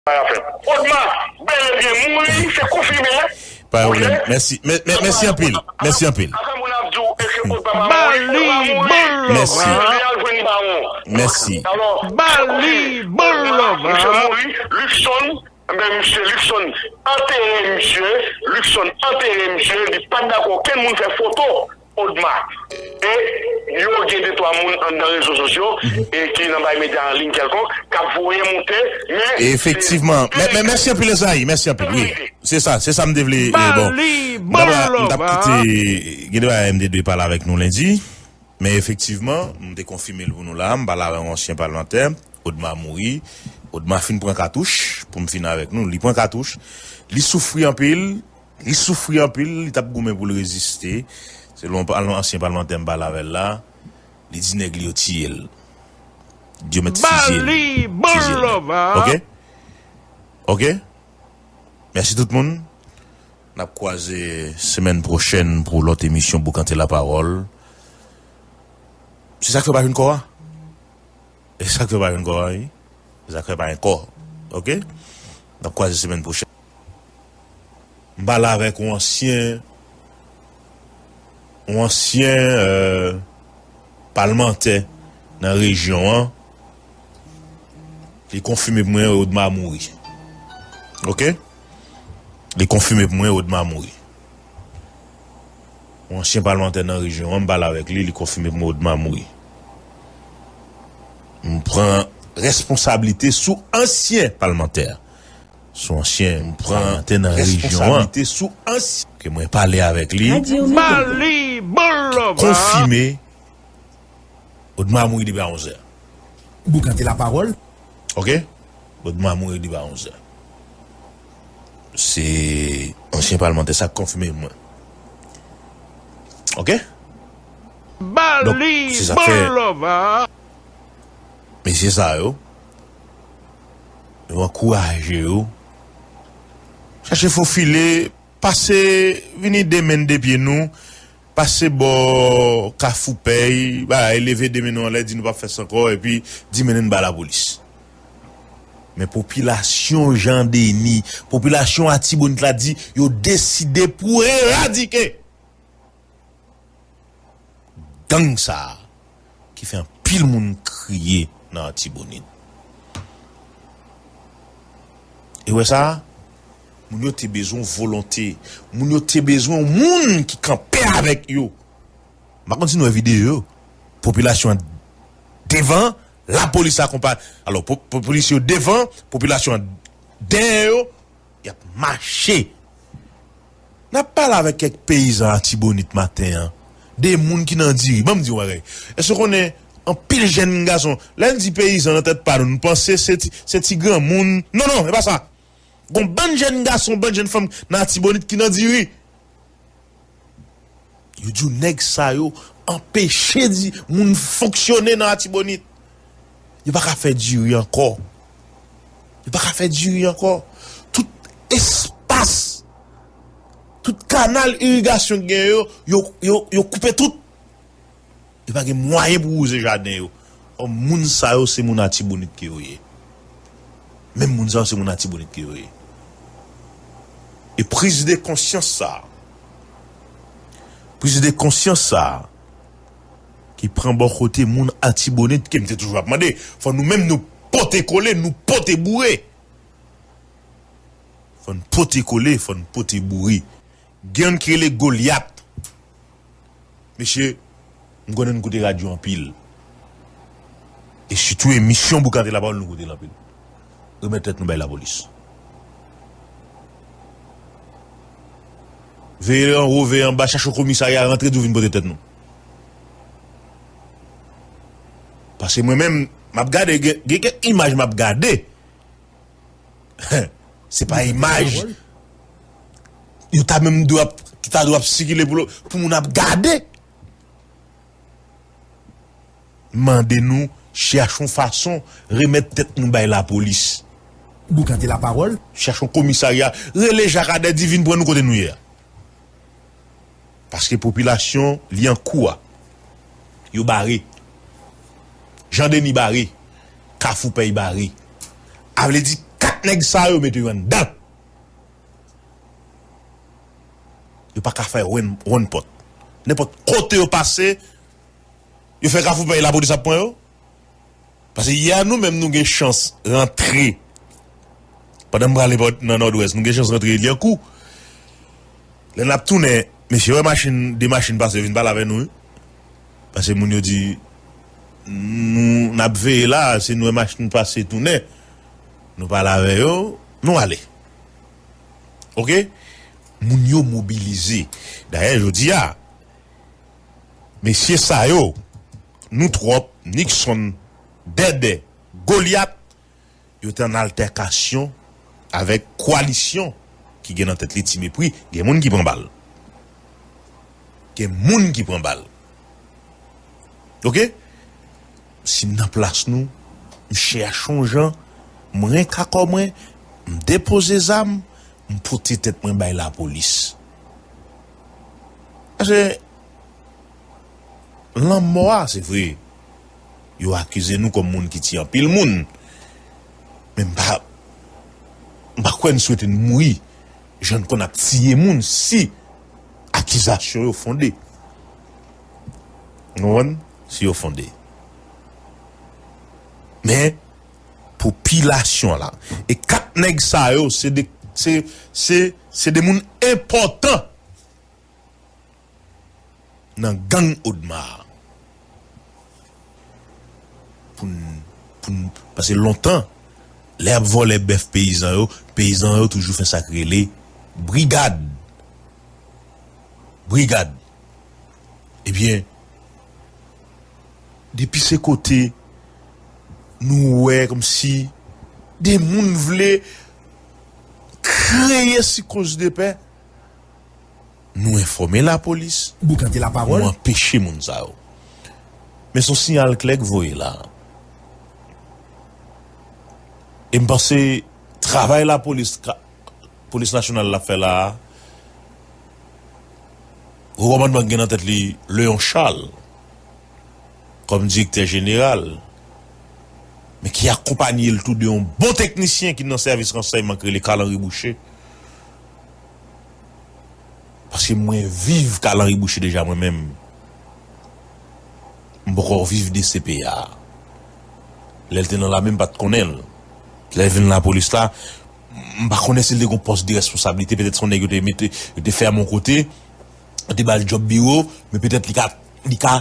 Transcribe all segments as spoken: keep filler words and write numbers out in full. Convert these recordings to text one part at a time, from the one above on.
Odma bel e byen mouri, se konfime. Pa gen pwoblèm. Mèsi. Mè- mè- Mèsi anpil. Mèsi anpil. Apre moun ap di w, eske Odma pa mouri? Odma mouri. Mèsi. Li al jwenn bawon. Mèsi. Alò, Odma, misye mouri, Luckson, men misye Luckson antere misye, Luckson antere misye, li pa t dakò okenn moun fè foto Odma. E yo gen de twa moun anndan rezo sosyo e ki nan bay medya an liy kèlkonk k ap voye monte, men efektivman. Mè- mè- mèsi anpil, Ezayi. Mèsi anpil. Wi. Se sa, se sa m te vle. E, bon. M t ap, m t ap kite, gen de bagay m te dwe pale avèk nou lendi. Men efektivman, m te konfime l pou nou la. M pale avè yon ansyen palmantè. Odma mouri. Odma fin pran katouch, pou m fini avèk nou. Li pran katouch. Li soufri anpil. Li soufri anpil. Li t ap goumen pou l reziste. Selon pal- ansyen palmantè m pale avè l la, li di nèg li yo tiye l. Di yo mèt fizye l. Fizye l. Ok? Ok? Mèsi tout moun. N ap kwaze semèn pwochèn pou lòt emisyon Boukante Lapawòl. Se sa k fè pa jwenn kò a? E sa k fè pa jwenn kò a, wi. Se sa k fè pa gen kò. Ok? N ap kwaze semèn pwochèn. M pale avèk yon ansyen, yon ansyen, euh, palmantè nan rejyon an. Li konfime pou mwen Odma mouri. Ok? Li konfime pou mwen Odma mouri. Yon ansyen palmantè nan rejyon an, m pale avèk li, li konfime pou mwen Odma mouri. M pran responsablite sou ansyen palmantè. Sou ansyen palmantè nan rejyon an. Ke mwen pale avèk li. Konfime. Odma mouri depi a onz è. Boukante Lapawòl. Ok? Odma mouri depi a onz è. Se ansyen palmantè sa k konfime mwen. Ok? Donk, se sa k fè mesye sa yo, yo ankouraje yo. Chache fofile, pase, vini de men de pye nou. Pase bò Kafou Pèy, bagay, leve de men nou anlè, di nou p ap fè sa ankò, epi di mennen n ba lapolis. Men popilasyon Jan Deni, popilasyon Atibonit la di yo deside pou eradike gang sa a ki fè anpil moun kriye nan Atibonit. E wè sa? Moun yo te bezwen volonte. Moun yo te bezwen yon moun ki kanpe avèk yo. M pa konn si nou wè videyo yo. Popilasyon an devan, lapolis akonpay. Alò, po- po- polis yo devan, popilasyon an dèyè yo, y ap mache. N ap pale avèk kèk peyizan Atibonit maten an. De moun ki nan diri. Ban m di w yon bagay. Èske w konnen anpil jèn gason, lè n di peyizan nan tèt pa nou, nou panse se ti, se ti granmoun. Non, non, e pa sa. Gon bann jèn gason, bann jèn fanm nan Atibonit ki nan diri. Yo di w nèg sa yo anpeche di moun fonksyone nan Atibonit. Yo pa ka fè diri ankò. Yo pa ka fè diri ankò. Tout espas, tout kanal irigasyon k gen yo, yo, yo, yo koupe tout. Yo pa gen mwayen pou wouze jaden yo. Ò, moun sa yo, se moun Atibonit ke yo ye. Menm moun sa yo, se moun Atibonit ke yo ye. E priz de konsyans sa a, priz de konsyans sa a, ki pran bò kote moun Atibonit, ke m te toujou ap mande, fò nou menm nou pote kole, nou pote boure. Fò n pote kole, fò n pote boure. Gen youn ki rele Golyat. Mesye, m konnen nou koute radyo anpil. E sitou emisyon Boukante Lapawòl, nou koute l anpil. Remèt tèt nou bay lapolis. Veye anwo, veye anba, chache yon komisarya, rantre di w vin pote tèt nou. Paske mwen menm, m ap gade, gen, gen kèk imaj m ap gade. Se pa imaj yo ta menm dwe ap, ki ta dwe ap sikile pou, pou moun ap gade. Mande nou, chache yon fason, remèt tèt nou bay lapolis. Boukante Lapawòl. Chache yon komisarya, rele Jakadè, di vin pran nou kote nou ye a. Paske popilasyon Lyankou a, yo bare. Jan Deni bare. Kafou Pèy bare. A vle di, kat nèg sa yo mete yo anndan. Yo pa ka fè wonn, wonn pòt. Nenpòt kote yo pase, yo fè Kafou Pèy, lapolis ap pran yo. Paske yè nou menm nou gen chans rantre. Pandan m prale bò nan Nòdwès, nou gen chans rantre Lyankou. Lè n ap tounen, mesye wè machin, de machin pase, yo vin pale avè nou, wi. Paske moun yo di, nou, n ap veye la, si nou wè machin pase tounen, nou pale avè yo, nou ale. Oke? Moun yo mobilize. Dayè, jodi a, mesye sa yo, nou twòp, Nixon, Dèdè, Golyat, yo te an altèkasyon avèk kowalisyon ki gen nan tèt li Ti Mepri. Gen moun ki pran bal. Gen moun ki pran bal. Oke? Si m nan plas nou, m chèche yon jan, m renk akò mwen, m depoze zam, m pote tèt mwen bay lapolis. Paske lanmò a, se vre, yo akize nou kòm moun ki tiye anpil moun. Men m pa, m pa kwè n swete n mouri jan n konn ap tiye moun si akizasyon yo fonde. Ou konprann? Si yo fonde. Men, popilasyon la, e kat nèg sa yo, se de, se, se, se de moun enpòtan nan gang Odma a. Pou n, pou n, paske lontan, lè y ap vòlè bèf peyizan yo, peyizan yo toujou fè sa k rele brigad. Brigad. Ebyen, depi se kote nou wè kòmsi de moun vle kreye sikonj de pè, nou enfòme lapolis, Boukante lapawòl. Nou anpeche moun sa yo. Men se yon siyal klè k voye la. E m panse travay lapolis, ka- Polis Nasyonal la fè la a, Wo Kòmandman gen nan tèt li Léon Charles kòm direktè jeneral, men ki akonpaye l tou de yon bon teknisyen ki nan sèvis ransèyman k rele Carl Henry Boucher. Paske mwen viv Carl Henry Boucher deja mwen menm. M poko viv D C P A. Lè l te nan lame, m pa t konnen l. Lè l vin lapolis la, m pa konnen si l te gon pòs de responsablite, petèt se yon nèg yo te mete, yo te fèmen yon kote, yo te ba l djòb biwo, men petèt li ka, li ka,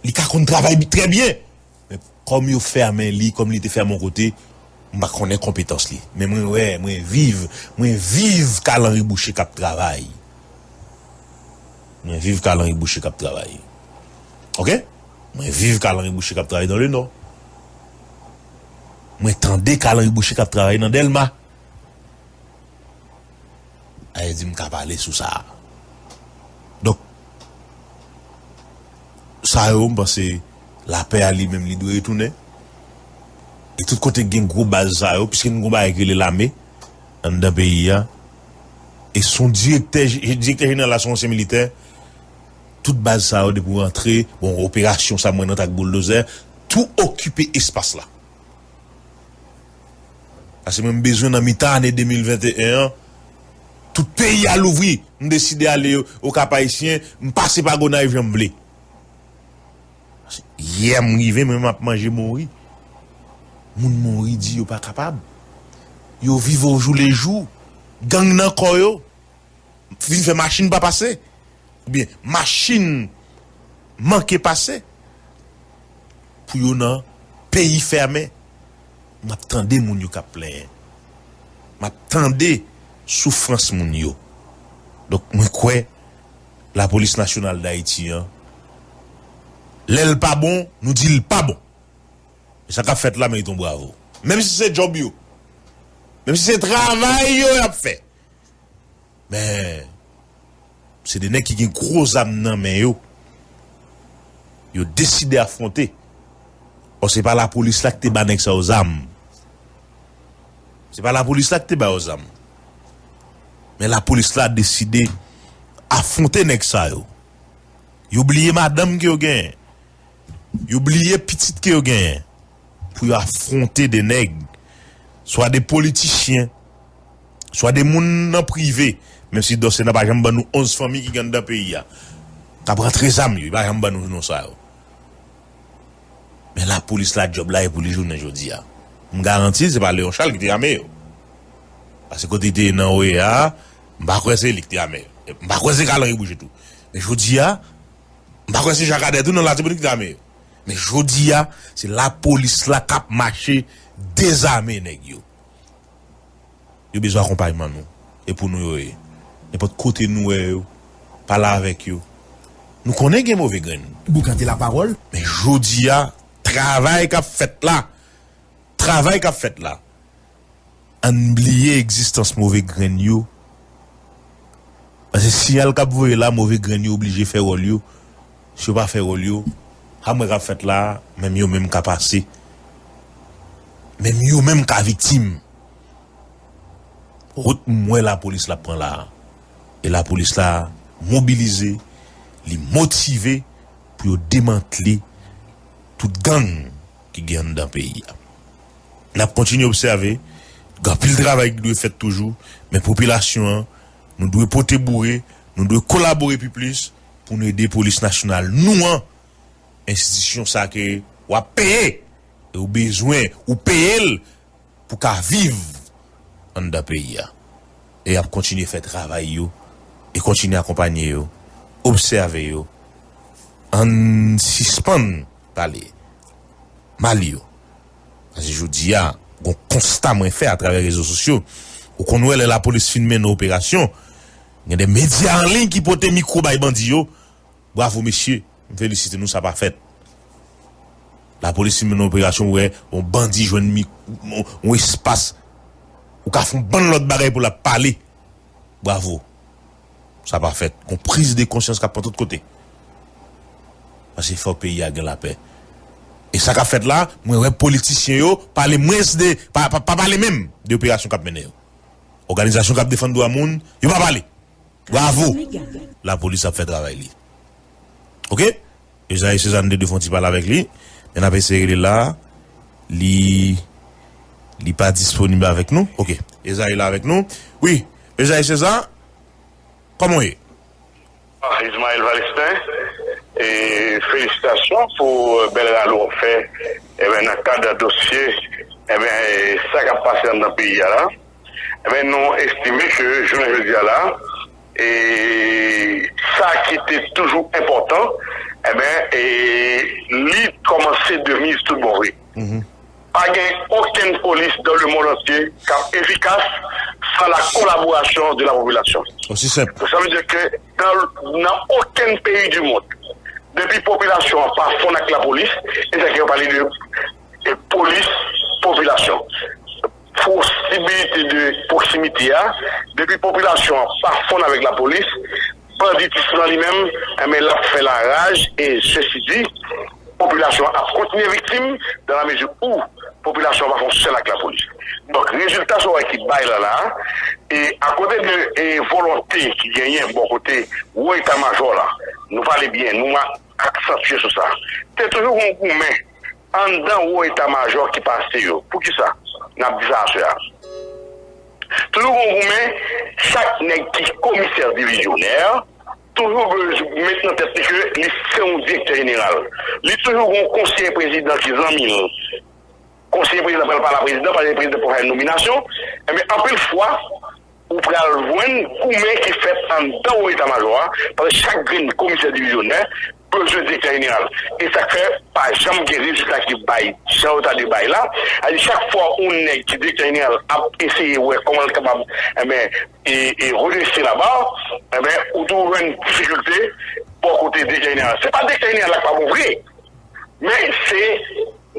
li ka konn travay bi- trè byen. Men kòm yo fèmen li, kòm li te fèmen yon kote, m pa konnen konpetans li. Men mwen wè, mwen viv, mwen viv Carl Henry Boucher k ap travay. Mwen viv Carl Henry Boucher k ap travay. Oke? Mwen viv Carl Henry Boucher k ap travay nan Lenò. Mwen tande Carl Henry Boucher k ap travay nan Dèlma. Sa vle di m ka pale sou sa. Donk, sa yo, m panse lapè a li menm, li dwe retounen. E tout kote gen gwo baz sa yo, piske nou gon bagay ki rele lame anndan peyi a. E se yon direktè, direktè jeneral la se yon ansyen militè. Tout baz sa yo, depi w rantre, bon, operasyon sa mwen nan tak bouldozè, tou okipe espas la. Paske mwen m bezwen nan mitan ane de mil venteyen an, tout peyi a louvri. M deside ale Okap Ayisyen, m pase pa Gonayiv jan m vle. Yè m rive, mwen m ap manje mori. Moun mori di yo pa kapab. Yo viv ojoulejou. Gang nan kò yo. Vin fè machin pa pase. Oubyen machin manke pase. Pou yo nan peyi fèmen. M ap tande moun yo k ap plenyen. M ap tande soufrans moun yo. Donk, mwen kwè Lapolis Nasyonal Dayiti an, lè l pa bon, nou di l pa bon. E sa k ap fèt la merite yon bravo. Menm si se djòb yo, menm si se travay yo y ap fè, men se de nèg ki gen gwo zam nan men yo. Yo deside afwonte. Ò, se pa lapolis la ki te ba nèg sa yo zam. Se pa lapolis la ki te ba yo zam. Men lapolis la deside afwonte nèg sa yo. Yo bliye madanm ke yo genyen. Yo bliye pitit ke yo genyen. Pou yo afwonte de nèg swa de politisyen, swa de moun nan prive, menm si Dòsè nan pa janm ban nou onz fanmi ki gen anndan peyi a, k ap rantre zam yo, li pa janm ban nou non sa yo. Men lapolis la, djòb la e pou li jounen jodi a. M garanti l, se pa Leon Charles ki te ame yo. Paske kote li te ye nan O E A a, m pa kwè se li ki te ame yo. M pa kwè se Carl Henry Boucher tou. Men jodi a, m pa kwè se Jakadè tou nan Latibonit ki te ame yo. Men jodi a, se lapolis la k ap mache dezame nèg yo. Yo bezwen akonpayman nou. E pou nou yo ye. Nenpòt kote nou wè yo, pale avèk yo. Nou konnen gen move grenn. Boukante lapawòl. Men jodi a, travay k ap fèt la, travay k ap fèt la, ann bliye egzistans move grenn yo. Paske siyal k ap voye la, move grenn yo oblije fè wòl yo. Si yo pa fè wòl yo, sa m wè k ap fèt la, menm yo menm ka pase. Menm yo menm ka viktim. Wout m wè lapolis la pran la a. E lapolis la mobilize, li motive pou yo demantle tout gang ki gen anndan peyi a. N ap kontinye obsève, gen anpil travay ki dwe fèt toujou, men popilasyon an, nou dwe pote boure, nou dwe kolabore pi plis pou nou ede polis nasyonal nou an, enstitisyon sa ke w ap peye, e ou bezwen, ou peye l pou ka viv anndan peyi a. E y ap kontinye fè travay yo, e kontinye akonpanye yo, obsève yo. Ann sispann pale mal yo. Paske jodi a, gon konsta mwen fè atravè rezo sosyo. Ou konn wè lè lapolis fin mennen operasyon, gen de medya an liy ki pote mikwo bay bandi yo. Bravo mesye, m felisite nou, sa pa fèt. Lapolis fin mennen operasyon, ou wè yon bandi jwenn mi, yon, yon espas, ou ka fè yon bann lòt bagay pou l ap pale. Bravo. Sa pa fèt. Gon priz de konsyans k ap pran tout kote. Paske fò peyi a gen lapè. E sa k ap fèt la, mwen wè politisyen yo pale mwens de, pa, pa, pa pale menm de operasyon k ap mennen yo. Òganizasyon k ap defann dwa moun, yo pa pale. Bravo! Lapolis ap fè travay li. Oke? Ezayi Seza, nou te dwe fè yon ti pale avèk li. Men n ap eseye rele l la. Li, li pa disponib avèk nou. Oke. Ezayi la avèk nou. Wi, Ezayi Seza, kòman w ye? Ah, Ismaël Valestin, e felisitasyon pou, eh, bèl rale w ap fè, eh ben, nan kad dosye, eh ben, eh, sa k ap pase anndan peyi a la. Enben, nou estime ke jounen jodi a la, e sa ki te toujou enpòtan, enben, e li kòmanse de miz tout bon vre. Pa gen okenn polis dans le monde entier k ap efikas san la collaboration de la population. Osi senp. Sa vle di ke nan, nan okenn peyi du monde, depi popilasyon an pa fonn ak lapolis, e sa ke yo pale de, de polis popilasyon. Posibilite de pwoksimite a, depi popilasyon an pa fonn avèk lapolis, banditis lan li menm, enben, l ap fè laraj, e sesi di, popilasyon an ap kontinye viktim, dans la mesure où popilasyon an pa fè yon sèl ak lapolis. Donk, rezilta sa w wè ki bay la la, e akote de, e volonte ki genyen bò kote wo eta majò la, nou pale byen, nou aksantye sou sa. Te toujou gon goumen anndan wo eta majò ki pase yo. Poukisa n ap di sa aswè a? Toujou gon goumen, chak nèg ki komisè divizyonè, toujou bezwen met nan tèt li ke li se yon direktè jeneral. Li toujou gon konseye prezidan ki zanmi l. Konseye prezidan pral pale a prezidan, paske prezidan pral fè nominasyon. Enben, anpil fwa, ou pral jwenn goumen ki fèt anndan wo eta majò a, paske chak grenn komisè divizyonè bezwen direktè jeneral. E sa k fè pa janm gen rezilta ki bay jan yo ta dwe bay la. Sa di chak fwa yon nèg ki direktè jeneral ap eseye wè kòman l kapab, enben, e, e redrese laba, enben, ou toujou jwenn difikilte bò kote direktè jeneral. Se pa direktè jeneral la k pa bon vre, men se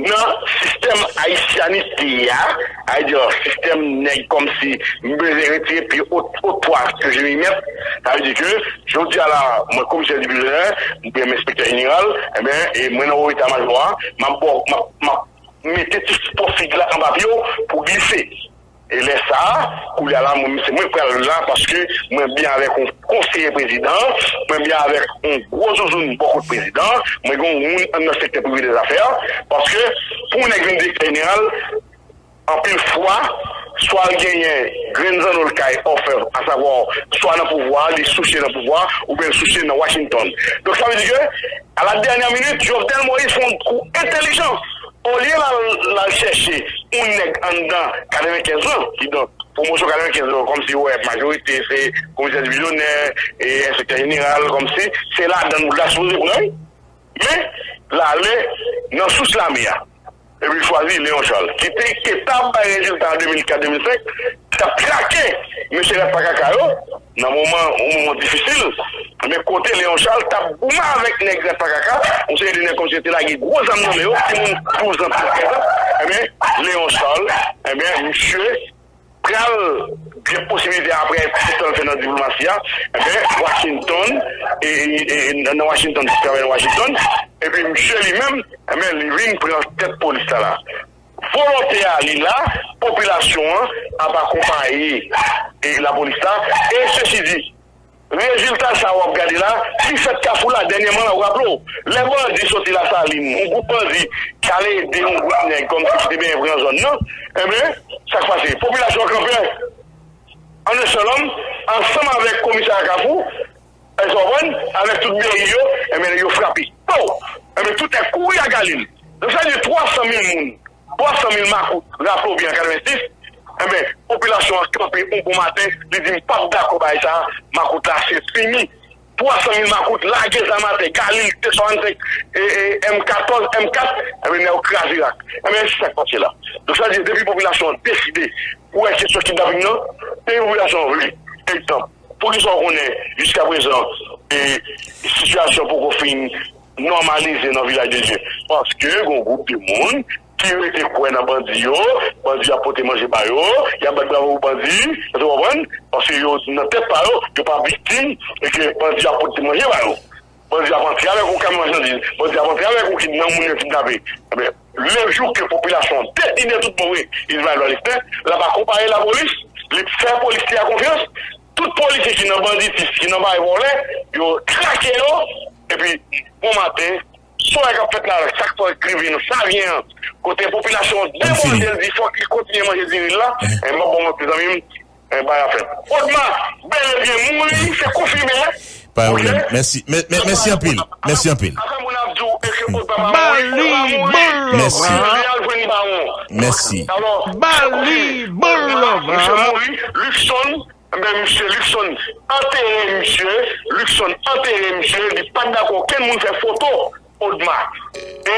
nan sistèm ayisyanite a, sa vle di sistèm nèg kòmsi m bezwen retire pye o, o twa ke je m'y mèt, sa vle di ke jodi a la, mwen komisè divizyonè, oubyen m enspektè jeneral, enben, e mwen nan wo eta majò a, m ap ba w, m ap, m ap mete ti po fig la anba pye w pou glise. E lè sa a, koulye a la, mwen, se mwen k pral la, paske mwen byen avèk yon konseye prezidan, mwen byen avèk yon gwo zouzoun bò kot prezidan, mwen gen yon moun anndan sektè prive dèzafè, paske pou yon nèg vin direktè jeneral, anpil fwa, swa l genyen grenn zanno l kay ofè, asavwa, swa nan pouvwa a, li souche nan pouvwa a, oubyen l souche nan Washington. Donk, sa vle di ke, à la dernière minute, Jovenel Moïse fè yon kou entèlijan. Olye l al, l al chèche yon nèg anndan katrevenkenz lan, kidonk, pwomosyon katrevenkenz lan, kòmsi, wè, majorite se komisè divizyonè, e enspektè jeneral, kòmsi se ladan l ta sipoze pran, wi. Men, l ale nan sous lame a. Epi l chwazi Léon Charles, ki te, ki t ap bay rezilta an de mil kat, de mil senk, t ap trake mesye Rat Pakaka yo, nan moman, yon moman difisil. Men kote Léon Charles t ap goumen avèk nèg Rat Pakaka, yon seri de nèg kòmsi yo te lage gwo zam nan men yo, timoun douz an, trèz an, enben, Léon Charles, enben, misye pral gen posibilite apre tout sa l fè nan diplomasi a, enben, Washington, e, e, e, nan Washington, travay nan Washington, epi misye li menm, enben, li vin pran tèt polis la la. Volonte a li la, popilasyon an ap akonpaye, e, lapolis la, e sesi di, rezilta sa w ap gade la, li fèt Kafou la, dènyèman la, w raple w, lè bandi soti Lasalin, yon gwoup bandi ki al ede yon gwoup nèg kòmsi ki te benyen pran zòn nan, enben, sa k pase? Popilasyon an kanpe an en sèl òm, ansanm avèk komisè a Kafou, èske w konprann? Avèk tout B I yo, enben, nèg yo frape. Po! Enben, tout nèg kouri a Galil. Donk, sa vle di twa san mil moun, twa san mil makout, raple w byen, an katrevensis, enben, popilasyon an kanpe yon bon maten, li di, "M p ap dakò bagay sa a, makout la, se fini." Twa san mil makout lage zam atè, Galil, T swasannsenk, e, e, M katòz, M kat, enben, nèg yo kraze rak. Enben, se sa k pase la. Donk, sa vle di, depi popilasyon an deside pou wè kesyon kidnaping nan, depi popilasyon an vle, egzanp, poukisa w konnen, jiskaprezan, e, sitiyasyon poko fin nòmalize nan Vilaj de Dye? Paske gon gwoup de moun ki rete kwè nan bandi yo, bandi yo ap pote manje ba yo, y ap bat bravo pou bandi, èske w konprann? Paske yo, nan tèt pa yo, yo pa viktim, e ke bandi yo ap pote manje ba yo. Bandi ap antre avèk yon kamyon machandiz, bandi ap antre avèk yon kidnap, moun yo kidnape. Enben, le jou ke popilasyon an deside tout bon vre, Ismaël Valestin, l ap akonpaye lapolis, li fè polisye a konfyans, tout polisye ki nan banditis, ki nan bagay vòlè, yo trake yo, epi bon maten, sa w wè k ap fèt la, sa k fè rive nan Savyen an, kote popilasyon an debòde, l di fòk li kontinye manje diri l la, enben, bon, mezanmi, e, bagay ap fèt. Odma, bèl e byen mouri, se konfime, hein? Pa gen pwoblèm. Mèsi. Mè-, mè-, mèsi anpil. Mèsi anpil. Afè moun ap di w, èske Odma pa mouri? Li pa mouri. Mèsi. Li al jwenn bawon. Mèsi. Alò, se konfime. Odma, misye mouri, Luckson, enben, misye Luckson antere misye, Luckson antere misye, li pa t dakò okenn moun fè foto Odma. E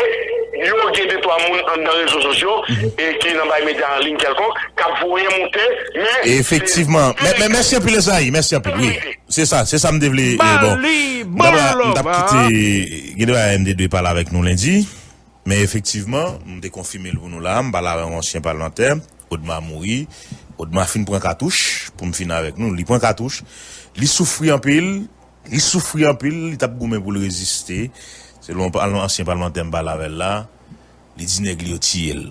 yo gen de twa moun anndan rezo sosyo e ki nan bay medya an liy kèlkonk k ap voye monte, men efektivman. Mè, mè, mèsi anpil, Ezayi. Mèsi anpil. Wi. Se sa, se sa m te vle, e, bon. M t ap, m t ap kite, gen de bagay m te dwe pale avèk nou lendi. Men efektivman, m te konfime l pou nou la. M pale avèk yon ansyen palmantè. Odma mouri. Odma fin pran katouch, pou m fini avèk nou. Li pran katouch. Li soufri anpil. Li soufri anpil, li t ap goumen pou l reziste. Selon pal-, ansyen palmantè m pale avè l la, li di nèg li yo tiye l.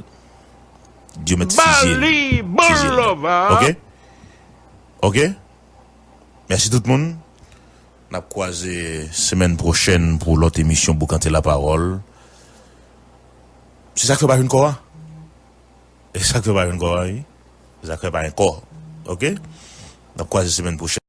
Di yo mèt fizye l. Fizye l. Ok? Ok? Mèsi tout moun. N ap kwaze semèn pwochèn pou lòt emisyon Boukante Lapawòl. Se sa k fè pa jwenn kò a? E sa k fè pa jwenn kò a, wi. Se sa k fè pa jwenn kò. Ok? N ap kwaze semèn pwochèn.